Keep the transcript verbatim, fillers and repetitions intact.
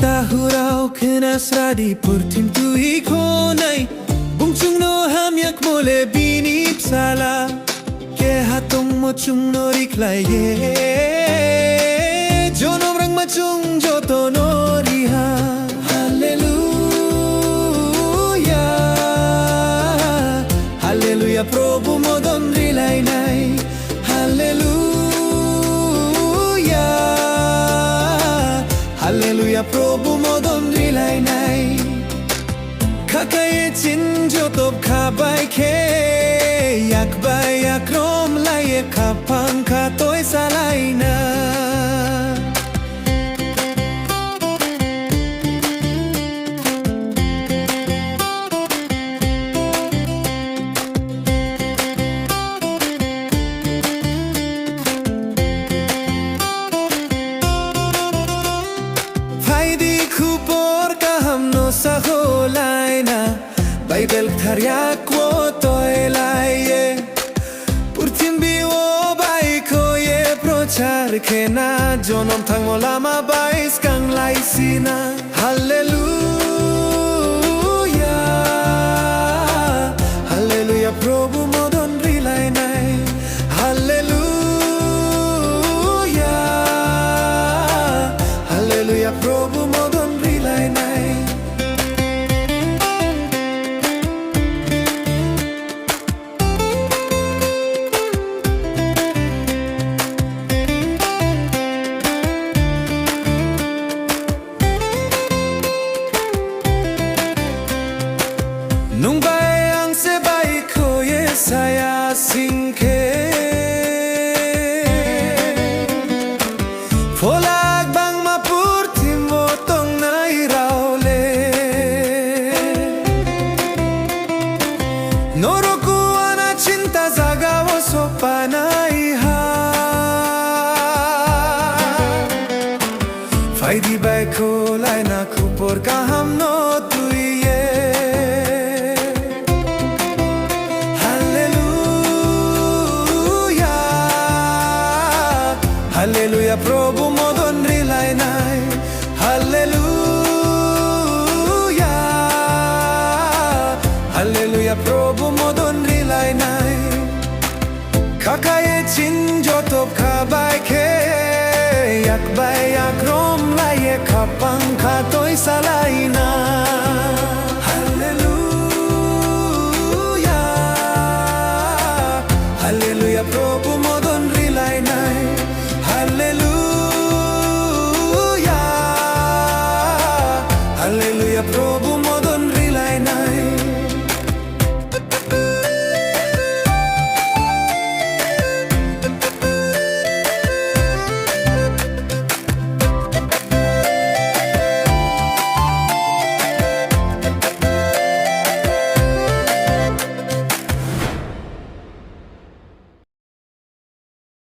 Tahu rao khna sra di, purthim tui khonai, bung chung no hamya khmo le bini bsala. Keha tongmo chung no rikhlai ye, jonom rangma chung joto no ri ha. Hallelujah, Hallelujah, Probhu modon rilai nai. Hallelujah, Hallelujah, Probhu modon rilai nai. Khakhla ye chini joto bkha bai khe, yak bai yak romlai ye khaphang khatoi salai na. Phai di, khupor kaham no sakholai na, Bible kthar yak wo toilai ye. Purthimbi wo baikho ye prochar khe na, jonom thangmo lama bai skang laisi na. Hallelujah, Hallelujah, Probhu modon rilai nai. Hallelujah, Hallelujah, Probhu modon rilai nai. Nung bai ang se baikho ye sa ya sing khe, phola gbangma purthim wo tongnai rao le norok kuwana chinta zaga wo sohphanai ha. Phai di, baikholai na khupor kaham no tui ye. Hallelujah, Hallelujah, Probhu modon rilai nai. Hallelujah, Hallelujah, Probhu modon rilai nai. Khakhla ye chini joto bkha bai khe, yak bai yak romlai ye khaphang khatoi salai na. Hallelujah, Hallelujah, Probhu